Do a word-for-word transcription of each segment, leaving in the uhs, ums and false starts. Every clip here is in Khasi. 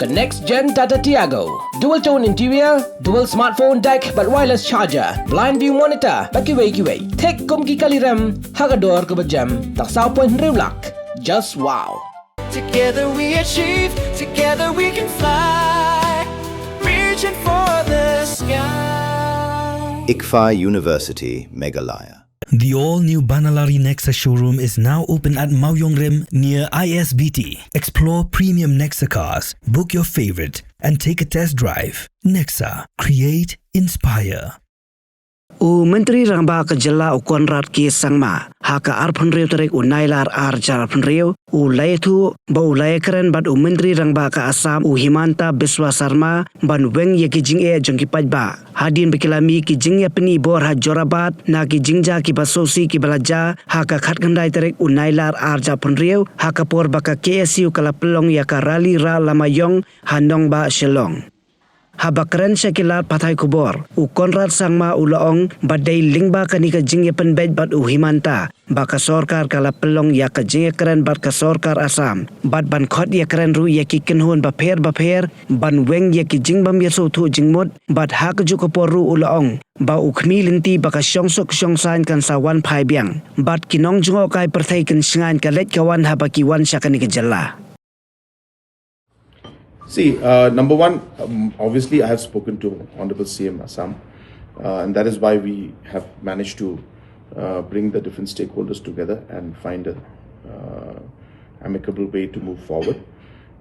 The next gen Tata Tiago. Dual tone interior, dual smartphone deck bad wireless charger, blind view monitor bad kiwei kiwei. Thik kum ki kali rem ha ka dor kaba jem, tang saw point hynriew lak. Just wow. Together we achieve, together we can fly, reaching for the sky. ICFAI University, Meghalaya. The all-new Banalari Nexa showroom is now open at Mawiong Rim near I S B T. Explore premium Nexa cars, book your favorite, and take a test drive. Nexa, create, inspire. U Myntri Rangbah ka Jylla u Conrad K Sangma, ha ka arphew hynriew tarik u Nailar arhajar arphew hynriew, u la ïathuh ba u la ïakren bad u Myntri Rangbah ka Assam u Himanta Biswa Sarma ban weng ïa ki jingeh jong ki paidbah. Hadien ba ki la mih ki jingïapyni bor ha Jorabat na ki jingjia kiba sngewsih kiba la jia ha ka khatkhyndai tarik u Nailar arhajar arphew hynriew, ha ka por ba ka K S U ka la pynlong ïa ka rally rah lama ïong ha nongbah Shillong. Haba kren sha ki lad pathai khubor, u Conrad Sangma u la ong ba dei lyngba kane ka jingïapynbeit bad u Himanta ba ka sorkar ka la pynlong ïa ka jingïakren bad ka sorkar Assam, bad ban khot ïakren ruh ïa ki kynhun bapher bapher ban weng ïa ki jingbym ïasngewthuh jingmut, bad ha kajuh ka por ruh u la ong ba u khmih lynti ba ka shongsuk shongsaiñ kan sa wan phai biang, bad ki nongjngohkai pyrthei kin shngaiñ ka leit ka wan haba ki wan sha kane ka jylla. See, uh, number one, um, obviously, I have spoken to Honorable C M Assam, uh, and that is why we have managed to uh, bring the different stakeholders together and find a uh, amicable way to move forward.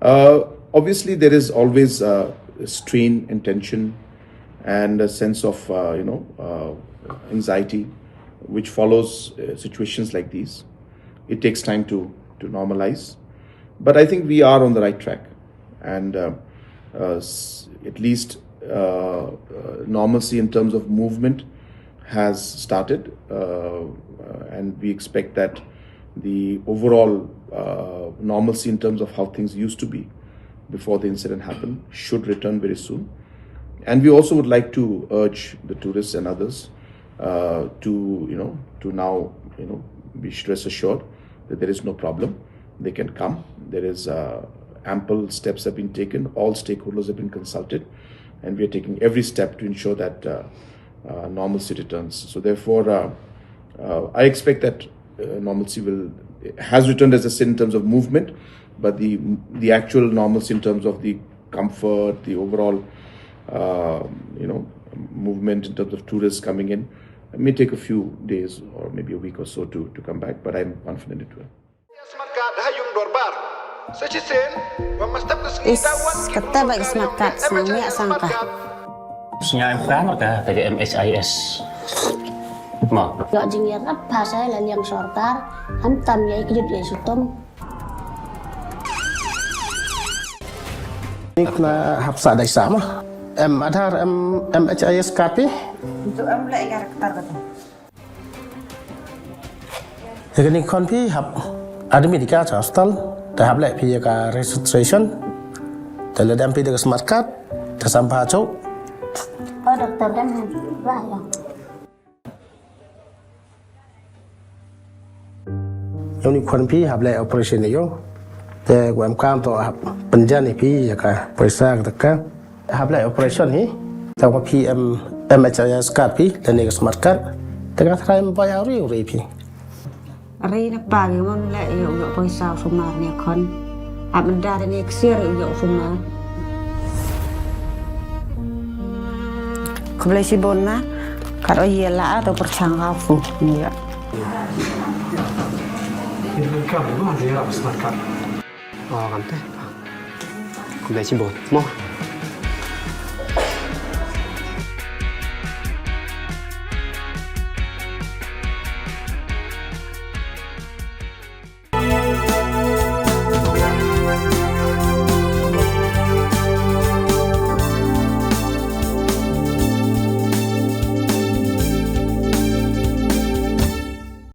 Uh, obviously, there is always uh, strain and tension and a sense of uh, you know uh, anxiety, which follows uh, situations like these. It takes time to to normalize, but I think we are on the right track, and uh, uh, s- at least uh, uh, normalcy in terms of movement has started, uh, uh, and we expect that the overall uh, normalcy in terms of how things used to be before the incident happened should return very soon. And we also would like to urge the tourists and others uh, to, you know, to now, you know, be rest assured that there is no problem. They can come. There is uh, ample steps have been taken. All stakeholders have been consulted, and we are taking every step to ensure that uh, uh, normalcy returns. So therefore, uh, uh, I expect that uh, normalcy will has returned, as I said, in terms of movement, but the the actual normalcy in terms of the comfort, the overall, uh, you know, movement in terms of tourists coming in, it may take a few days or maybe a week or so to, to come back, but I'm confident it will. Is kata ba ka smart card sngewbha sangka. Sngewbha ka ka M H I S. Ma. Ïoh jingïarap ha sa la liang sorkar, khamtam ïa ki jut ïa sutum. Ni kena hap sa dai sa ma. Em Aadhaar, em M H I S card phi? Itu em leh ïa ka rektar kata. Ïa kane khon phi hap admit ïa ka cha hospital, te hap leh phi ïa ka registration. Te lada em phi da ka smart card, te sam pha chok. Oh, doktor, dem ba ïa. Ïa une u khon phi hap leh operation ïa u. Te u em kam to hap pynjan ïa phi ïa ka poisa ka taka. Hap leh operation hi. Te u phi em M H I S card phi lane ka smart card. Te ka tharai em bai auri uri phi. Ri na pa ngi mon leh ïa u ïoh poisa u sumar ne khon. Ap menda ne ksiar ïa u sumar. Khublei shibun na. Kat o ïa la to pyrshang ka fu ïa. Kam mo ïa la smart card. Oh, kam te. Khublei shibun. Mo.